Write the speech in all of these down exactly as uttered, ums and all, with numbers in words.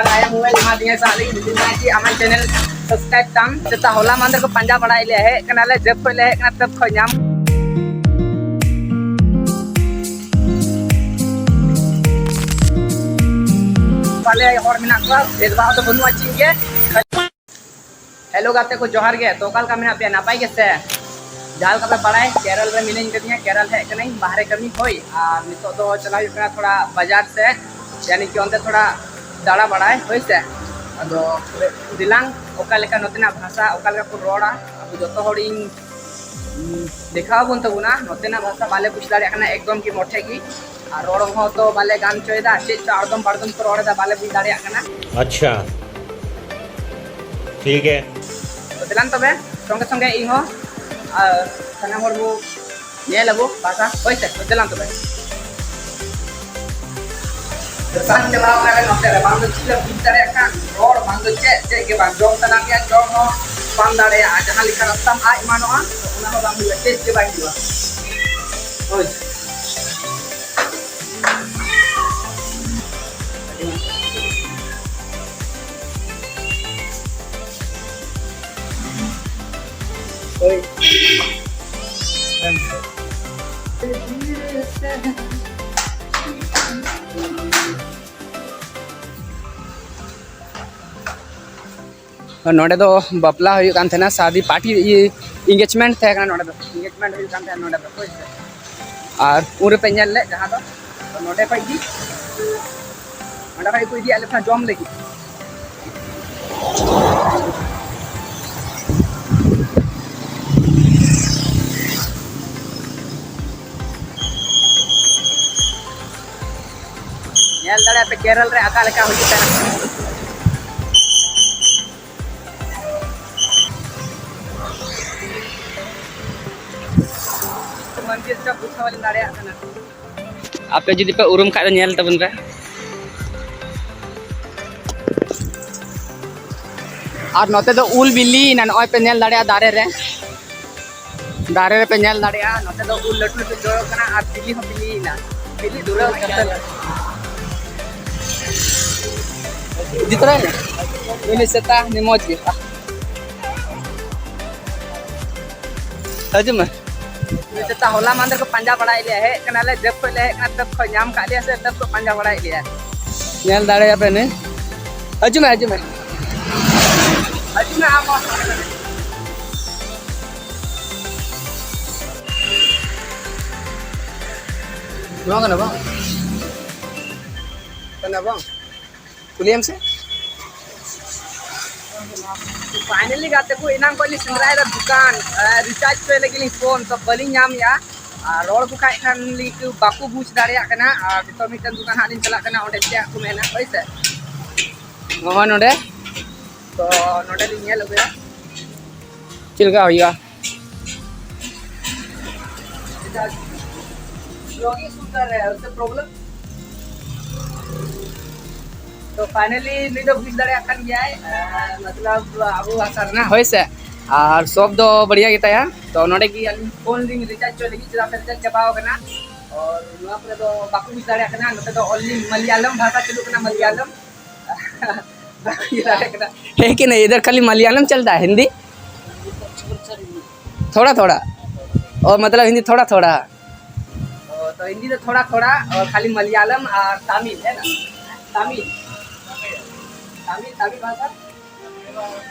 ᱫᱟᱭᱟ ᱢᱳᱵᱟᱭᱤᱞ ᱮᱢᱟ ᱫᱤᱧᱟ ᱥᱟᱞᱤ, ᱢᱮᱛᱟᱫᱤᱧᱟ ᱠᱤ ᱟᱢᱟᱜ ᱪᱮᱱᱮᱞ ᱥᱟᱵᱥᱠᱨᱟᱭᱤᱵ ᱛᱟᱢ᱾ ᱡᱮᱴᱟ ᱦᱚᱞᱟ ᱢᱟᱦᱫᱮᱨ ᱠᱚ ᱯᱟᱸᱡᱟ ᱵᱟᱲᱟᱭᱮᱫ ᱞᱮᱭᱟ, ᱦᱮᱡ ᱠᱟᱱᱟᱞᱮ, ᱡᱟᱹᱵ ᱠᱷᱚᱡ ᱞᱮ ᱦᱮᱡ ᱠᱟᱱᱟ, ᱛᱟᱹᱵ ᱠᱷᱚᱡ ᱧᱟᱢ᱾ ᱵᱟᱞᱮ ᱦᱚᱲ ᱢᱮᱱᱟᱜ ᱠᱚᱣᱟ, ᱵᱷᱮᱫᱽᱵᱷᱟᱣ ᱫᱚ ᱵᱟᱹᱱᱩᱜᱼᱟ ᱪᱮᱫ ᱜᱮ᱾ ᱦᱮᱞᱳ ᱜᱟᱛᱮ ᱠᱚ, ᱡᱚᱦᱟᱨ ᱜᱮ᱾ ᱛᱚ, ᱚᱠᱟ ᱞᱮᱠᱟ ᱢᱮᱱᱟᱜ ᱯᱮᱭᱟ? ᱱᱟᱯᱟᱭ ᱜᱮᱥᱮ? ᱡᱟᱦᱟᱸ ᱞᱮᱠᱟ ᱯᱮ ᱵᱟᱲᱟᱭ, ᱠᱮᱨᱟᱞ ᱨᱮ ᱢᱤᱱᱟᱹᱧ ᱠᱟᱫᱤᱧᱟ, ᱠᱮᱨᱟᱞ ᱦᱮᱡ ᱠᱟᱹᱱᱟᱹᱧ ᱵᱟᱦᱨᱮ ᱠᱟᱹᱢᱤ, ᱦᱳᱭ᱾ ᱟᱨ ᱱᱤᱛᱚᱜ ᱫᱚ ᱪᱟᱞᱟᱣ ᱦᱩᱭᱩᱜ ᱠᱟᱱᱟ ᱛᱷᱚᱲᱟ ᱵᱟᱡᱟᱨ ᱥᱮᱫ, ᱭᱟᱱᱤ ᱠᱤ ᱚᱱᱛᱮ ᱛᱷᱚᱲᱟ ᱫᱟᱬᱟ ᱵᱟᱲᱟᱭ, ᱦᱳᱭ ᱥᱮ᱾ ᱟᱫᱚ ᱫᱮᱞᱟᱝ, ᱚᱠᱟ ᱞᱮᱠᱟ ᱱᱚᱛᱮᱱᱟᱜ ᱵᱷᱟᱥᱟ, ᱚᱠᱟ ᱞᱮᱠᱟ ᱠᱚ ᱨᱚᱲᱟ, ᱟᱵᱚ ᱡᱚᱛᱚ ᱦᱚᱲᱤᱧ, ᱩᱸ, ᱫᱮᱠᱷᱟᱣ ᱟᱵᱚᱱ ᱛᱟᱵᱚᱱᱟ᱾ ᱱᱚᱛᱮᱱᱟᱜ ᱵᱷᱟᱥᱟ ᱵᱟᱞᱮ ᱵᱩᱡᱽ ᱫᱟᱲᱮᱭᱟᱜ ᱠᱟᱱᱟ ᱮᱠᱫᱚᱢ ᱜᱮ ᱢᱚᱴᱷᱮ ᱜᱮ, ᱟᱨ ᱨᱚᱲ ᱦᱚᱸ ᱛᱚ ᱵᱟᱞᱮ ᱜᱟᱱ ᱦᱚᱪᱚᱭᱮᱫᱟ, ᱪᱮᱫ ᱪᱚ ᱟᱲᱫᱚᱢ ᱵᱟᱲᱫᱚᱢ ᱠᱚ ᱨᱚᱲ ᱮᱫᱟ, ᱵᱟᱞᱮ ᱵᱩᱡᱽ ᱫᱟᱲᱮᱭᱟᱜ ᱠᱟᱱᱟ᱾ ᱟᱪᱪᱷᱟ, ᱴᱷᱤᱠ ᱜᱮ᱾ ᱛᱚ ᱫᱮᱞᱟᱝ ᱛᱚᱵᱮ ᱥᱚᱸᱜᱮ ᱥᱚᱸᱜᱮ ᱤᱧ ᱦᱚᱸ, ᱟᱨ ᱥᱟᱱᱟᱢ ᱦᱚᱲ ᱵᱚ ᱧᱮᱞ ᱟᱵᱚ ᱵᱷᱟᱥᱟ, ᱦᱳᱭ ᱥᱮ? ᱛᱚ ᱫᱮᱞᱟᱝ ᱛᱚᱵᱮ᱾ ᱫᱚᱥᱟᱨ ᱪᱟᱞᱟᱣ ᱠᱟᱱᱟ ᱱᱚᱛᱮ ᱨᱮ, ᱵᱟᱝ ᱫᱚ ᱪᱮᱫ ᱮᱢ ᱵᱩᱡᱽ ᱫᱟᱲᱮᱭᱟᱜ ᱠᱟᱱ, ᱨᱚᱲ ᱵᱟᱝ ᱫᱚ ᱪᱮᱫ, ᱪᱮᱫ ᱜᱮ ᱵᱟᱝ᱾ ᱡᱚᱢ ᱥᱟᱱᱟ ᱢᱮᱭᱟ, ᱡᱚᱢ ᱦᱚᱸ ᱵᱟᱢ ᱫᱟᱲᱮᱭᱟᱜᱼᱟ᱾ ᱡᱟᱦᱟᱸ ᱞᱮᱠᱟ ᱨᱟᱥᱛᱟᱢ ᱟᱫ ᱮᱢᱟᱱᱚᱜᱼᱟ, ᱚᱱᱟ ᱦᱚᱸ ᱵᱟᱝ ᱦᱩᱭᱩᱜᱼᱟ, ᱪᱮᱫ ᱜᱮ ᱵᱟᱝ ᱦᱩᱭᱩᱜᱼᱟ᱾ ᱦᱳᱭ᱾ ᱦᱳᱭ᱾ ᱱᱚᱰᱮ ᱫᱚ ᱵᱟᱯᱞᱟ ᱦᱩᱭᱩᱜ ᱠᱟᱱ ᱛᱟᱦᱮᱱᱟ, ᱥᱟᱫᱤ ᱯᱟᱨᱴᱤ, ᱤᱭᱟᱹ, ᱮᱱᱜᱮᱡᱢᱮᱱᱴ ᱛᱟᱦᱮᱸ ᱠᱟᱱᱟ ᱱᱚᱰᱮ ᱫᱚ, ᱮᱱᱜᱮᱡᱢᱮᱱᱴ ᱦᱩᱭᱩᱜ ᱠᱟᱱ ᱛᱟᱦᱮᱱᱟ ᱱᱚᱰᱮ ᱫᱚ, ᱦᱳᱭ ᱥᱮ᱾ ᱟᱨ ᱩᱱ ᱨᱮᱯᱮ ᱧᱮᱞ ᱞᱮᱫ ᱡᱟᱦᱟᱸ ᱫᱚ, ᱛᱚ ᱱᱚᱰᱮ ᱠᱷᱚᱡ ᱜᱮ, ᱱᱚᱰᱮ ᱠᱷᱚᱡ ᱜᱮ ᱠᱚ ᱤᱫᱤᱭᱮᱫ ᱞᱮ ᱛᱟᱦᱮᱱᱟ ᱡᱚᱢ ᱞᱟᱹᱜᱤᱫ᱾ ᱧᱮᱞ ᱫᱟᱲᱮᱭᱟᱜ ᱯᱮ ᱠᱮᱨᱚᱞ ᱨᱮ ᱚᱠᱟ ᱞᱮᱠᱟ ᱦᱩᱭᱩᱜ ᱠᱟᱱᱟ᱾ ᱢᱚᱱᱫᱤᱨ ᱪᱚᱠ ᱵᱩᱡᱷᱟᱹᱣ ᱵᱟᱹᱞᱤᱧ ᱫᱟᱲᱮᱭᱟᱜ ᱠᱟᱱᱟ᱾ ᱟᱯᱮ ᱡᱩᱫᱤ ᱯᱮ ᱩᱨᱩᱢ ᱠᱷᱟᱡ ᱫᱚ ᱧᱮᱞ ᱛᱟᱵᱚᱱ ᱯᱮ᱾ ᱟᱨ ᱱᱚᱛᱮ ᱫᱚ ᱩᱞ ᱵᱤᱞᱤᱭᱮᱱᱟ, ᱱᱚᱜᱼᱚᱭ ᱯᱮ ᱧᱮᱞ ᱫᱟᱲᱮᱭᱟᱜᱼᱟ ᱫᱟᱨᱮ ᱨᱮ᱾ ᱫᱟᱨᱮ ᱨᱮᱯᱮ ᱧᱮᱞ ᱫᱟᱲᱮᱭᱟᱜᱼᱟ, ᱱᱚᱛᱮ ᱫᱚ ᱩᱞ ᱞᱟᱹᱴᱩ ᱞᱟᱹᱴᱩ ᱡᱚ ᱠᱟᱱᱟ ᱟᱨ ᱵᱤᱞᱤ ᱦᱚᱸ ᱵᱤᱞᱤᱭᱮᱱᱟ᱾ ᱵᱤᱞᱤ ᱫᱷᱩᱨᱟᱹᱣ ᱠᱟᱛᱮ ᱤᱫᱤ ᱛᱚᱨᱟᱭ ᱢᱮ᱾ ᱩᱱᱤ ᱥᱮᱛᱟ, ᱩᱱᱤ ᱢᱚᱡᱽ ᱜᱮ᱾ ᱦᱤᱡᱩᱜ ᱢᱮ᱾ ᱩᱱᱤ ᱥᱮᱛᱟ ᱦᱚᱞᱟ ᱢᱟᱦᱫᱮᱨ ᱠᱚ ᱯᱟᱸᱡᱟ ᱵᱟᱲᱟᱭᱮᱫ ᱞᱮᱭᱟ, ᱦᱮᱡ ᱠᱟᱱᱟᱞᱮ, ᱡᱟᱹᱵ ᱠᱷᱚᱡ ᱞᱮ ᱦᱮᱡ ᱠᱟᱱᱟ, ᱛᱟᱹᱵ ᱠᱷᱚᱡ ᱧᱟᱢ ᱠᱟᱜ ᱞᱮᱭᱟ ᱥᱮ, ᱛᱟᱹᱵ ᱠᱷᱚᱡ ᱯᱟᱸᱡᱟ ᱵᱟᱲᱟᱭᱮᱫ ᱞᱮᱭᱟ᱾ ᱧᱮᱞ ᱫᱟᱲᱮᱭᱟᱜ ᱯᱮ ᱱᱤ᱾ ᱦᱤᱡᱩᱜ ᱢᱮ, ᱦᱤᱡᱩᱜ ᱢᱮ᱾ ᱦᱤᱡᱩᱜ ᱢᱮ, ᱟᱢ ᱦᱚᱸ᱾ ᱱᱚᱣᱟ ᱠᱟᱱᱟ ᱵᱟᱝ? ᱠᱟᱱᱟ ᱵᱟᱝ? ᱠᱩᱞᱤᱭᱮᱢ ᱥᱮ᱾ ᱯᱷᱟᱭᱱᱟᱞᱤ ᱜᱟᱛᱮ ᱠᱚ, ᱮᱱᱟᱝ ᱠᱷᱚᱱ ᱞᱤᱧ ᱥᱮᱸᱫᱽᱨᱟᱭᱮᱫᱟ ᱫᱚᱠᱟᱱ, ᱮ, ᱨᱤᱪᱟᱨᱡᱽ ᱦᱚᱪᱚᱭ ᱞᱟᱹᱜᱤᱫ ᱞᱤᱧ ᱯᱷᱳᱱ, ᱛᱚ ᱵᱟᱹᱞᱤᱧ ᱧᱟᱢᱮᱜᱼᱟ᱾ ᱟᱨ ᱨᱚᱲ ᱠᱚ ᱠᱷᱟᱡ ᱠᱷᱟᱱ ᱞᱤᱧ ᱠᱚ ᱵᱟᱠᱚ ᱵᱩᱡᱽ ᱫᱟᱲᱮᱭᱟᱜ ᱠᱟᱱᱟ᱾ ᱟᱨ ᱱᱤᱛᱚᱜ ᱢᱤᱫᱴᱮᱱ ᱫᱚᱠᱟᱱ ᱦᱟᱸᱜ ᱞᱤᱧ ᱪᱟᱞᱟᱜ ᱠᱟᱱᱟ, ᱚᱸᱰᱮ ᱪᱮᱫ ᱠᱚ ᱢᱮᱱᱟ, ᱦᱳᱭ ᱥᱮ᱾ ᱱᱚᱜᱼᱚᱭ ᱱᱚᱰᱮ᱾ ᱛᱚ ᱱᱚᱰᱮ ᱞᱤᱧ ᱧᱮᱞ ᱟᱹᱜᱩᱭᱟ ᱪᱮᱫ ᱞᱮᱠᱟ ᱦᱩᱭᱩᱜᱼᱟ᱾ ᱵᱞᱚᱜᱤᱝ ᱥᱩᱴ ᱠᱟᱨ ᱨᱮ ᱦᱟᱭ, ᱩᱥᱠᱟ ᱯᱨᱚᱵᱞᱮᱢ? ᱛᱚ ᱯᱷᱟᱭᱱᱟᱞᱤ ᱱᱩᱭ ᱫᱚ ᱵᱩᱡᱽ ᱫᱟᱲᱮᱭᱟᱜ ᱠᱟᱱ ᱜᱮᱭᱟᱭ, ᱟᱨ ᱢᱚᱛᱞᱚᱵ ᱟᱵᱚ ᱵᱷᱟᱥᱟ ᱨᱮᱱᱟᱜ, ᱦᱳᱭ ᱥᱮ᱾ ᱟᱨ ᱥᱚᱵ ᱫᱚ ᱵᱟᱲᱤᱭᱟ ᱜᱮ ᱛᱟᱭᱟ᱾ ᱛᱚ ᱱᱚᱰᱮ ᱜᱮ ᱟᱹᱞᱤᱧ ᱯᱷᱳᱱ ᱞᱤᱧ ᱨᱤᱪᱟᱨᱡᱽ ᱦᱚᱪᱚ ᱞᱟᱹᱜᱤᱫ, ᱪᱮᱫᱟᱜ ᱥᱮ ᱨᱤᱪᱟᱨᱡᱽ ᱪᱟᱵᱟᱣ ᱟᱠᱟᱱᱟ᱾ ᱟᱨ ᱱᱚᱣᱟ ᱠᱚᱨᱮ ᱫᱚ ᱵᱟᱠᱚ ᱵᱩᱡᱽ ᱫᱟᱲᱮᱭᱟᱜ ᱠᱟᱱᱟ, ᱱᱚᱛᱮ ᱫᱚ ᱚᱱᱞᱤ ᱢᱟᱞᱭᱟᱞᱚᱢ ᱵᱷᱟᱥᱟ ᱪᱟᱹᱞᱩᱜ ᱠᱟᱱᱟ, ᱢᱟᱞᱭᱟᱞᱚᱢ᱾ ᱵᱟᱠᱚ ᱵᱩᱡᱽ ᱫᱟᱲᱮᱭᱟᱜ ᱠᱟᱱᱟ᱾ है कि नहीं, इधर खाली मलयालम चलता है, हिंदी? थोड़ा थोड़ा। ओ, मतलब हिंदी थोड़ा थोड़ा। ओ, तो हिंदी तो थोड़ा थोड़ा, और खाली मलयालम और तमिल है ना? तमिल, तमिल, तमिल भाषा।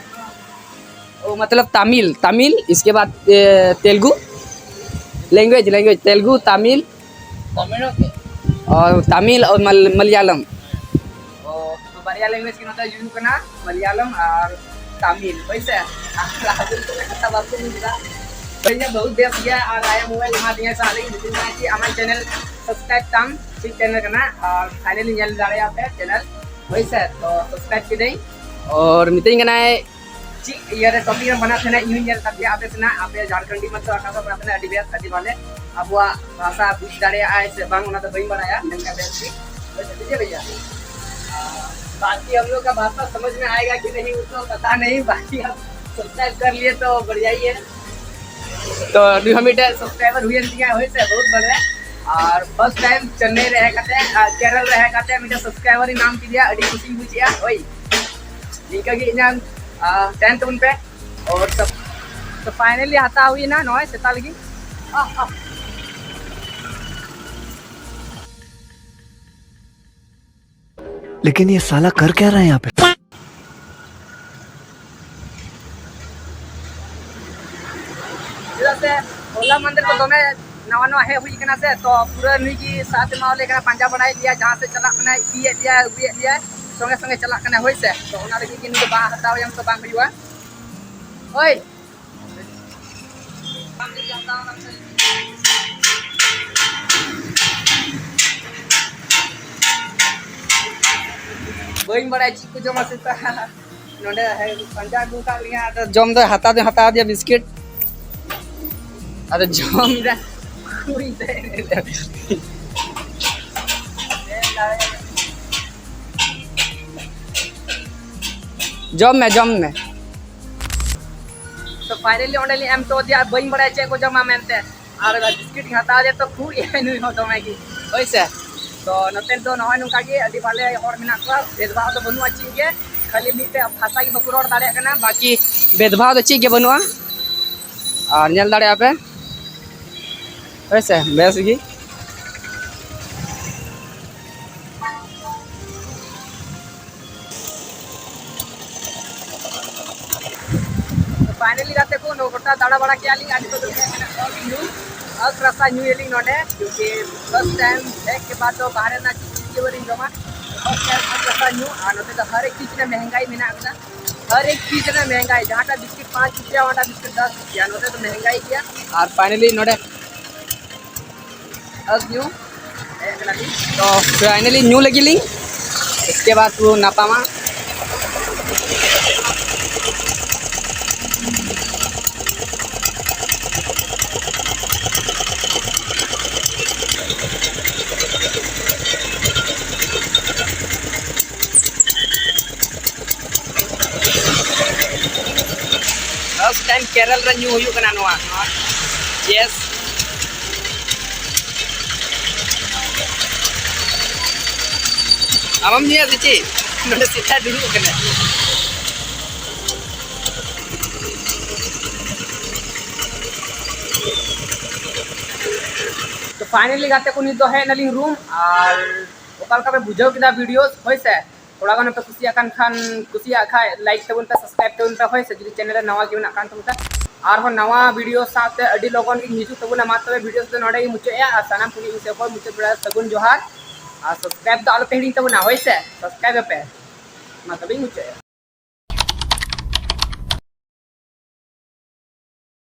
ओ, मतलब तमिल, तमिल, इसके बाद, ए, तेलुगु, लैंग्वेज, लैंग्वेज, तेलुगु, तमिल, ᱛᱟᱢᱤᱞ ᱦᱚᱸ ᱪᱮᱫ? ᱟᱨ ᱛᱟᱢᱤᱞ ᱟᱨ ᱢᱟᱞ-, ᱢᱟᱞᱭᱟᱞᱚᱢ᱾ ᱚ, ᱛᱚ ᱵᱟᱨᱭᱟ ᱞᱮᱝᱜᱩᱭᱮᱡᱽ ᱜᱮ ᱱᱚᱛᱮ ᱦᱤᱡᱩᱜ ᱠᱟᱱᱟ, ᱢᱟᱞᱭᱟᱞᱚᱢ ᱟᱨ ᱛᱟᱢᱤᱞ, ᱦᱳᱭ ᱥᱮ? ᱟᱨ ᱟᱵᱚ ᱠᱚ ᱠᱟᱛᱷᱟ ᱵᱟᱠᱚ ᱵᱩᱡᱽ ᱮᱫᱟ᱾ ᱵᱷᱟᱹᱭ ᱵᱚᱦᱩᱛ ᱵᱮᱥ ᱜᱮᱭᱟ ᱟᱨ ᱟᱭᱟᱜ ᱢᱳᱵᱟᱭᱤᱞ ᱮᱢᱟ ᱫᱤᱧᱟ, ᱥᱮ ᱟᱞᱮ ᱢᱤᱛᱟᱹᱧ ᱠᱟᱱᱟ ᱠᱤ ᱟᱢᱟᱜ ᱪᱮᱱᱮᱞ ᱥᱟᱵᱥᱠᱨᱟᱭᱤᱵ ᱛᱟᱢ, ᱴᱷᱤᱠ ᱪᱮᱱᱮᱞ ᱠᱟᱱᱟ ᱟᱨ ᱯᱷᱟᱭᱱᱟᱞᱤ ᱧᱮᱞ ᱫᱟᱲᱮᱭᱟᱜ ᱯᱮ ᱪᱮᱱᱮᱞ, ᱦᱳᱭ ᱥᱮ? ᱛᱚ ᱥᱟᱵᱥᱠᱨᱟᱭᱤᱵ ᱠᱤᱫᱟᱹᱧ᱾ ᱟᱨ ᱢᱤᱛᱟᱹᱧ ᱠᱟᱱᱟᱭ ᱪᱮᱫ ᱤᱭᱟᱹ ᱨᱮ ᱴᱚᱯᱤᱠ ᱨᱮ ᱵᱟᱱᱟᱣ ᱛᱟᱦᱮᱱᱟ, ᱤᱧ ᱦᱚᱸᱧ ᱧᱮᱞ ᱠᱟᱫ ᱜᱮᱭᱟ ᱟᱯᱮ ᱥᱮᱱᱟᱜ, ᱟᱯᱮ ᱡᱷᱟᱲᱠᱷᱚᱸᱰᱤ ᱢᱟᱛᱚ ᱟᱠᱟ ᱥᱮᱫ ᱵᱟᱱᱟᱣ ᱛᱟᱦᱮᱱᱟ, ᱟᱹᱰᱤ ᱵᱮᱥ, ᱟᱹᱰᱤ ᱵᱷᱟᱞᱮ᱾ ᱟᱵᱚᱣᱟᱜ ᱵᱷᱟᱥᱟ ᱵᱩᱡᱽ ᱫᱟᱲᱮᱭᱟᱜᱼᱟᱭ ᱥᱮ ᱵᱟᱝ, ᱚᱱᱟ ᱫᱚ ᱵᱟᱹᱧ ᱵᱟᱲᱟᱭᱟ, ᱢᱮᱱᱠᱷᱟᱱ ᱵᱮᱥ ᱴᱷᱤᱠ᱾ ᱵᱩᱡᱷᱟᱹᱣ ᱵᱷᱟᱭᱭᱟ? ᱟᱨ ᱵᱟᱠᱤ ᱦᱟᱢ ᱞᱳᱜ ᱠᱟ ᱵᱷᱟᱥᱟ ᱥᱟᱢᱟᱡᱽ ᱢᱮ ᱟᱭᱮᱜᱟ ᱠᱤ ᱱᱟᱦᱤᱸ, ᱩᱛᱱᱟ ᱯᱟᱛᱟ ᱱᱟᱦᱤᱸ, ᱵᱟᱠᱤ ᱟᱯ ᱥᱟᱵᱥᱠᱨᱟᱭᱤᱵ ᱠᱟᱨ ᱞᱤᱭᱮ ᱛᱚ ᱵᱟᱲᱷᱤᱭᱟ ᱦᱤ ᱦᱟᱭ᱾ ᱛᱚ ᱱᱩᱭ ᱦᱚᱸ ᱢᱤᱫᱴᱮᱡ ᱥᱟᱵᱥᱠᱨᱟᱭᱵᱟᱨ ᱦᱩᱭᱮᱱ ᱛᱤᱧᱟ, ᱦᱳᱭ ᱥᱮ, ᱵᱚᱦᱩᱛ ᱵᱟᱲᱷᱤᱭᱟ᱾ ᱟᱨ first time ᱪᱮᱱᱱᱟᱭ ᱨᱮ ᱦᱮᱡ ᱠᱟᱛᱮ, ᱟᱨ ᱠᱮᱨᱚᱞ ᱨᱮ ᱦᱮᱡ ᱠᱟᱛᱮ ᱢᱤᱫᱴᱮᱱ subscriber ᱤᱧ ᱧᱟᱢ ᱠᱮᱫᱮᱭᱟ, ᱟᱹᱰᱤ ᱠᱩᱥᱤᱧ ᱵᱩᱡᱮᱜᱼᱟ᱾ ᱳᱭ, ᱱᱤᱝᱠᱟᱹ ᱜᱮ ᱤᱧᱟᱹᱜ, ᱟᱨ ᱛᱟᱦᱮᱱ ᱛᱟᱵᱚᱱ ᱯᱮ᱾ ᱟᱨ ᱛᱚ, ᱛᱚ finally ᱦᱟᱛᱟᱣ ᱦᱩᱭᱱᱟ ᱱᱚᱜᱼᱚᱭ ᱥᱮᱛᱟ ᱞᱟᱹᱜᱤᱫ᱾ ᱟᱦ, ᱟᱦ᱾ लेकिन ये साला कर क्या रहा है यहाँ पे? ᱪᱮᱫᱟᱜ ᱥᱮ ᱦᱚᱞᱟ ᱢᱟᱦᱫᱮᱨ ᱠᱚ ᱫᱚᱢᱮ ᱱᱟᱣᱟ ᱱᱟᱣᱟ ᱦᱮᱡ ᱦᱩᱭ ᱠᱟᱱᱟ ᱥᱮ, ᱛᱚ ᱯᱩᱨᱟᱹ ᱱᱩᱭ ᱜᱮ ᱥᱟᱛ ᱮᱢᱟᱣᱟᱞᱮ ᱠᱟᱱᱟ, ᱯᱟᱸᱡᱟ ᱵᱟᱲᱟᱭᱮᱫ ᱞᱮᱭᱟ, ᱡᱟᱦᱟᱸ ᱥᱮᱫ ᱪᱟᱞᱟᱜ ᱠᱟᱱᱟᱭ ᱤᱫᱤᱭᱮᱫ ᱞᱮᱭᱟᱭ, ᱟᱹᱜᱩᱭᱮᱫ ᱞᱮᱭᱟᱭ, ᱥᱚᱸᱜᱮ ᱥᱚᱸᱜᱮ ᱪᱟᱞᱟᱜ ᱠᱟᱱᱟᱭ, ᱦᱳᱭ ᱥᱮ᱾ ᱛᱚ ᱚᱱᱟ ᱞᱟᱹᱜᱤᱫ ᱜᱮ ᱱᱩᱭ ᱫᱚ ᱵᱟᱝ ᱦᱟᱛᱟᱣ ᱮᱢ ᱛᱚ ᱵᱟᱝ ᱦᱩᱭᱩᱜᱼᱟ᱾ ᱦᱳᱭ᱾ ᱵᱟᱹᱧ ᱵᱟᱲᱟᱭᱟ ᱪᱮᱫ ᱠᱚ ᱡᱚᱢᱟ ᱥᱮᱛᱟ᱾ ᱱᱚᱰᱮ ᱯᱟᱸᱡᱟ ᱟᱹᱜᱩ ᱠᱟᱜ ᱞᱤᱧᱟ, ᱟᱫᱚ ᱡᱚᱢ ᱫᱚ ᱦᱟᱛᱟᱣ ᱫᱚ ᱦᱟᱛᱟᱣ ᱫᱤᱭᱟ ᱵᱤᱥᱠᱤᱴ᱾ ᱟᱫᱚ ᱡᱚᱢ ᱫᱟ᱾ ᱠᱩᱲᱤ ᱫᱚ᱾ ᱡᱚᱢ ᱢᱮ, ᱡᱚᱢ ᱢᱮ᱾ ᱛᱚ finally ᱚᱸᱰᱮ ᱞᱤᱧ ᱮᱢ ᱦᱚᱴᱚ ᱟᱫᱮᱭᱟ, ᱵᱟᱹᱧ ᱵᱟᱲᱟᱭᱟ ᱪᱮᱫ ᱠᱚ ᱡᱚᱢᱟ ᱢᱮᱱᱛᱮ᱾ ᱟᱨ ᱵᱤᱥᱠᱤᱴ ᱤᱧ ᱦᱟᱛᱟᱣ ᱟᱫᱮᱭᱟ, ᱛᱚ ᱠᱷᱩᱵ ᱤᱭᱟᱹ ᱱᱩᱭ ᱦᱚᱸ ᱫᱚᱢᱮ ᱜᱮ, ᱦᱳᱭ ᱥᱮ᱾ ᱛᱚ ᱱᱚᱛᱮ ᱫᱚ ᱱᱚᱜᱼᱚᱭ ᱱᱚᱝᱠᱟ ᱜᱮ ᱟᱹᱰᱤ ᱵᱷᱟᱞᱮ ᱦᱚᱲ ᱢᱮᱱᱟᱜ ᱠᱚᱣᱟ, ᱵᱷᱮᱫᱽᱵᱷᱟᱣ ᱫᱚ ᱵᱟᱹᱱᱩᱜᱼᱟ ᱪᱮᱫ ᱜᱮ, ᱠᱷᱟᱹᱞᱤ ᱢᱤᱫᱴᱮᱡ ᱵᱷᱟᱥᱟ ᱜᱮ ᱵᱟᱠᱚ ᱨᱚᱲ ᱫᱟᱲᱮᱭᱟᱜ ᱠᱟᱱᱟ, ᱵᱟᱠᱤ ᱵᱷᱮᱫᱽᱵᱷᱟᱣ ᱫᱚ ᱪᱮᱫ ᱜᱮ ᱵᱟᱹᱱᱩᱜᱼᱟ᱾ ᱟᱨ ᱧᱮᱞ ᱫᱟᱲᱮᱭᱟᱜᱼᱟ ᱯᱮ, ᱦᱳᱭ ᱥᱮ, ᱵᱮᱥ ᱜᱮ᱾ Finally ᱜᱟᱛᱮ ᱠᱚ, ᱱᱚ ᱜᱚᱴᱟ ᱫᱟᱬᱟ ᱵᱟᱲᱟ ᱠᱮᱜᱼᱟ ᱞᱤᱧ, ᱟᱨ ᱱᱤᱛᱚᱜ ᱫᱚ ᱦᱮᱡ ᱠᱟᱱᱟ ᱚᱛ ᱧᱩ, ᱚᱛ ᱨᱟᱥᱟ ᱧᱩᱭᱟᱞᱤᱧ ᱱᱚᱰᱮ, ᱠᱤᱭᱩᱠᱤ first time ᱦᱮᱡ ᱠᱮ ᱵᱟᱫ ᱫᱚ ᱵᱟᱦᱨᱮ ᱨᱮᱱᱟᱜ ᱪᱮᱫ ᱪᱮᱫ ᱜᱮ ᱵᱟᱹᱞᱤᱧ ᱡᱚᱢᱟ᱾ First time ᱚᱛ ᱨᱟᱥᱟ ᱧᱩ, ᱟᱨ ᱱᱚᱛᱮ ᱫᱚ ᱦᱟᱨ ᱮᱠ ᱪᱤᱡᱽ ᱨᱮ ᱢᱮᱦᱮᱝᱜᱟᱭ ᱢᱮᱱᱟᱜ ᱟᱠᱟᱫᱟ, ᱦᱟᱨ ᱮᱠ ᱪᱤᱡᱽ ᱨᱮ ᱢᱮᱦᱮᱝᱜᱟᱭ, ᱡᱟᱦᱟᱸᱴᱟᱜ ᱵᱤᱥᱠᱤᱴ ᱯᱟᱸᱪ ᱨᱩᱯᱤᱭᱟ, ᱚᱱᱟᱴᱟᱜ ᱵᱤᱥᱠᱤᱴ ᱫᱚᱥ ᱨᱩᱯᱤᱭᱟ, ᱱᱚᱛᱮ ᱫᱚ ᱢᱮᱦᱮᱝᱜᱟᱭ ᱜᱮᱭᱟ᱾ ᱟᱨ finally ᱱᱚᱰᱮ ᱟᱹᱜᱩ ᱧᱩ ᱦᱮᱡ ᱠᱟᱱᱟ ᱞᱤᱧ᱾ ᱛᱚ finally ᱧᱩ ᱞᱟᱹᱜᱤᱫ ᱞᱤᱧ, ᱤᱥᱠᱮ ᱵᱟᱫ ᱵᱚ ᱧᱟᱯᱟᱢᱟ᱾ First time ᱠᱮᱨᱚᱞ ᱨᱮ ᱧᱩ ᱦᱩᱭᱩᱜ ᱠᱟᱱᱟ ᱱᱚᱣᱟ᱾ Yes. ᱟᱢᱮᱢ ᱧᱩᱭᱟ ᱥᱮ ᱪᱮᱫ? ᱱᱚᱰᱮ ᱥᱮᱛᱟ ᱫᱩᱲᱩᱵ ᱟᱠᱟᱱᱟ᱾ ᱛᱚ finally ᱜᱟᱛᱮ ᱠᱚ, ᱱᱤᱛ ᱫᱚ ᱦᱮᱡ ᱮᱱᱟᱞᱤᱧ room᱾ ᱟᱨ ᱚᱠᱟ ᱞᱮᱠᱟ ᱯᱮ ᱵᱩᱡᱷᱟᱹᱣ ᱠᱮᱫᱟ videos, ᱦᱳᱭ ᱥᱮ? ᱛᱷᱚᱲᱟ ᱜᱟᱱ ᱯᱮ ᱠᱩᱥᱤᱭᱟᱜ ᱠᱟᱱ ᱠᱷᱟᱱ, ᱠᱩᱥᱤᱭᱟᱜ ᱠᱷᱟᱡ like ᱛᱟᱵᱚᱱ ᱯᱮ, subscribe ᱛᱟᱵᱚᱱ ᱯᱮ, ᱦᱳᱭ ᱥᱮ? ᱡᱩᱫᱤ channel ᱨᱮ ᱱᱟᱣᱟ ᱜᱮ ᱢᱮᱱᱟᱜ ᱠᱷᱟᱱ ᱛᱟᱵᱚᱱ ᱯᱮ᱾ ᱟᱨᱦᱚᱸ ᱱᱟᱣᱟ video ᱥᱟᱶᱛᱮ ᱟᱹᱰᱤ ᱞᱚᱜᱚᱱ ᱜᱤᱧ ᱦᱤᱡᱩᱜ ᱛᱟᱵᱚᱱᱟ᱾ ᱢᱟ ᱛᱚᱵᱮ videos ᱫᱚ ᱱᱚᱰᱮ ᱜᱮ ᱢᱩᱪᱟᱹᱫ ᱮᱜᱼᱟ᱾ ᱟᱨ ᱥᱟᱱᱟᱢ ᱠᱚᱜᱮ ᱤᱧ ᱥᱮᱫ ᱠᱷᱚᱱ ᱢᱩᱪᱟᱹᱫ ᱵᱮᱲᱟ ᱥᱟᱹᱜᱩᱱ ᱡᱚᱦᱟᱨ᱾ ᱟᱨ subscribe ᱫᱚ ᱟᱞᱚ ᱯᱮ ᱦᱤᱲᱤᱧ ᱛᱟᱵᱚᱱᱟ, ᱦᱳᱭ ᱥᱮ? Subscribe ᱟᱯᱮ᱾ ᱢᱟ ᱛᱚᱵᱮᱧ ᱢᱩᱪᱟᱹᱫ ᱮᱜᱼᱟ᱾